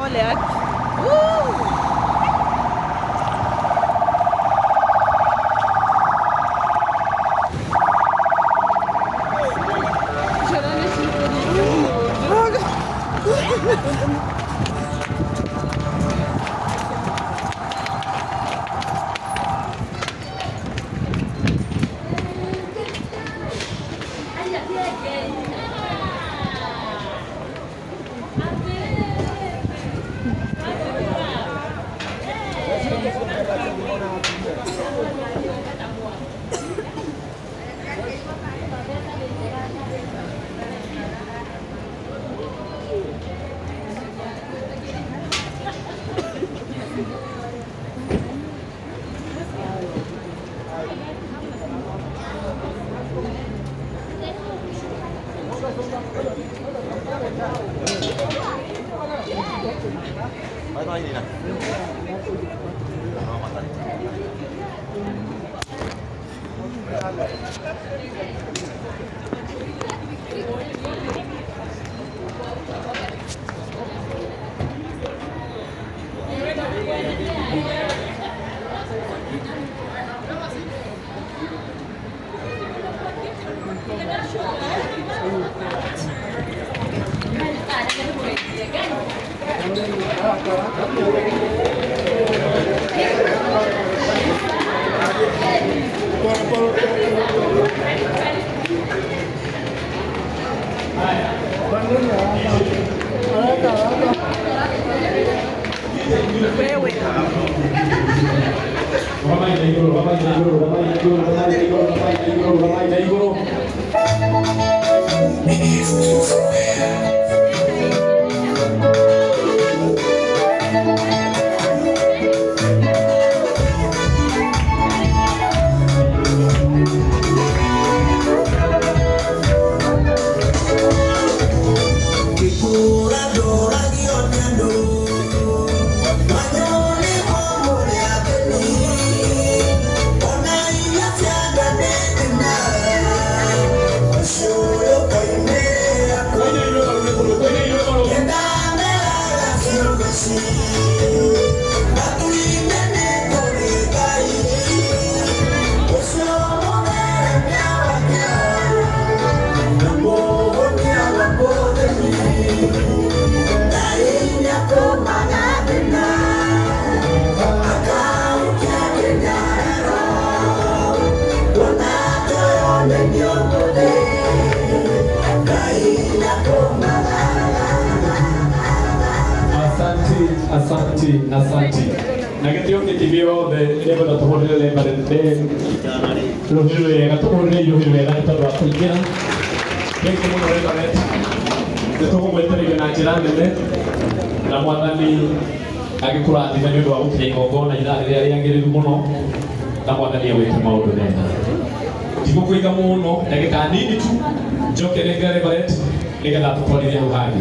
Pole yake. Asanti, asanti, asanti. Na gĩtĩo gĩkĩ gĩothe nĩngwenda tũhũrĩre rũhĩ rwega, tũhũrĩre rũhĩ rwega nĩ tondũ wa kũingĩra. Thengiũ mũno Reverend, nĩ tũgũmwetereire na njĩra nene na Mwathani agĩkũrathime nĩ ũndũ wa gũkinya igongona ithaa rĩrĩa rĩagĩrĩru mũno na Mwathani agwĩke maũndũ mega. Ndigũkũiga mũno, ndagĩka nini tu njoke nengere Reverend nĩgetha tũtwarithie hau hangĩ.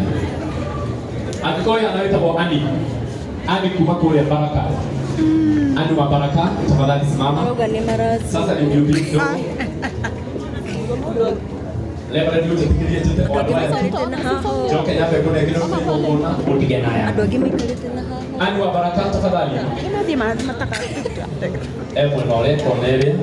Angĩkorwo hana wĩtagwo Ani, Ani kuma kũrĩa Baraka, Ani wa Baraka, tafadhali simama. Auga nĩ marathi. Sasa ni mhubiri kidogo. Reverend nĩũnjĩtĩkĩrie njĩte o andũ aya tu. Maikarĩte na haha. Njoke nyambe ngũnengere igongona ũtige naya. Andũ angĩ maikarĩte na haha. Ani wa Baraka tafadhali. E mwena ũrĩa kona ĩrĩa.